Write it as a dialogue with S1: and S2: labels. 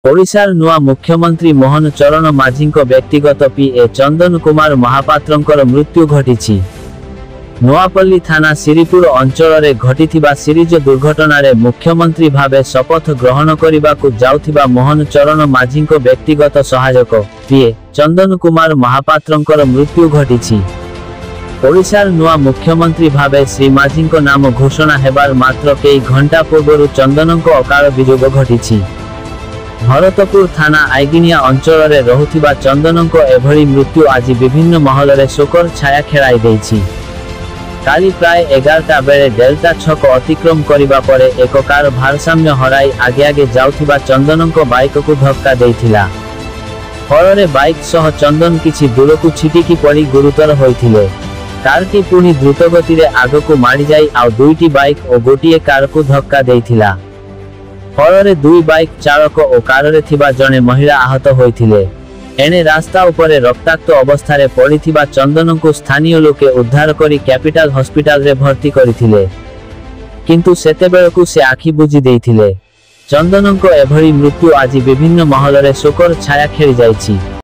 S1: ଓଡ଼ିଶାର ନୂଆ ମୁଖ୍ୟମନ୍ତ୍ରୀ ମୋହନ ଚରଣ ମାଝୀଙ୍କ ବ୍ୟକ୍ତିଗତ ପି.ଏ. ଚନ୍ଦନ କୁମାର ମହାପାତ୍ରଙ୍କର ମୃତ୍ୟୁ ଘଟିଛି। ନୂଆପଲ୍ଲୀ ଥାନା ଶିରିପୁର ଅଞ୍ଚଳରେ ଘଟିଥିବା ସିରିଜ ଦୁର୍ଘଟଣାରେ ମୁଖ୍ୟମନ୍ତ୍ରୀ ଭାବେ ଶପଥ ଗ୍ରହଣ କରିବାକୁ ଯାଉଥିବା ମୋହନ ଚରଣ ମାଝୀଙ୍କ ବ୍ୟକ୍ତିଗତ ସହାୟକ ପି.ଏ. ଚନ୍ଦନ କୁମାର ମହାପାତ୍ରଙ୍କର ମୃତ୍ୟୁ ଘଟିଛି। ଓଡ଼ିଶାର ନୂଆ ମୁଖ୍ୟମନ୍ତ୍ରୀ ଭାବେ ଶ୍ରୀ ମାଝୀଙ୍କ ନାମ ଘୋଷଣା ହେବାର ମାତ୍ର କେଇ ଘଣ୍ଟା ପୂର୍ବରୁ ଚନ୍ଦନଙ୍କ ଅକାଳ ବିଯୋଗ ଘଟିଛି। ଭରତପୁର ଥାନା ଆଇଗିଣିଆ ଅଞ୍ଚଳରେ ରହୁଥିବା ଚନ୍ଦନଙ୍କ ଏଭଳି ମୃତ୍ୟୁ ଆଜି ବିଭିନ୍ନ ମହଲରେ ଶୋକର ଛାୟା ଖେଳାଇ ଦେଇଛି। କାଲି ପ୍ରାୟ 11ଟା ବେଳେ ଡେଲ୍ଟା ଛକ ଅତିକ୍ରମ କରିବା ପରେ ଏକ କାର ଭାରସାମ୍ୟ ହରାଇ ଆଗେ ଆଗେ ଯାଉଥିବା ଚନ୍ଦନଙ୍କ ବାଇକକୁ ଧକ୍କା ଦେଇଥିଲା। ଫଳରେ ବାଇକ୍ ସହ ଚନ୍ଦନ କିଛି ଦୂରକୁ ଛିଟିକି ପଡ଼ି ଗୁରୁତର ହୋଇଥିଲେ। କାରଟି ପୁଣି ଦ୍ରୁତଗତିରେ ଆଗକୁ ମାଡ଼ିଯାଇ ଆଉ ଦୁଇଟି ବାଇକ୍ ଓ ଗୋଟିଏ କାରକୁ ଧକ୍କା ଦେଇଥିଲା। ଫଳରେ ଦୁଇ ବାଇକ୍ ଚାଳକ ଓ କାରରେ ଥିବା ଜଣେ ମହିଳା ଆହତ ହୋଇଥିଲେ। ଏଣେ ରାସ୍ତା ଉପରେ ରକ୍ତାକ୍ତ ଅବସ୍ଥାରେ ପଡ଼ିଥିବା ଚନ୍ଦନଙ୍କୁ ସ୍ଥାନୀୟ ଲୋକେ ଉଦ୍ଧାର କରି କ୍ୟାପିଟାଲ ହସ୍ପିଟାଲରେ ଭର୍ତ୍ତି କରିଥିଲେ। କିନ୍ତୁ ସେତେବେଳକୁ ସେ ଆଖି ବୁଜି ଦେଇଥିଲେ। ଚନ୍ଦନଙ୍କ ଏଭଳି ମୃତ୍ୟୁ ଆଜି ବିଭିନ୍ନ ମହଲରେ ଶୋକର ଛାୟା ଖେଳିଯାଇଛି।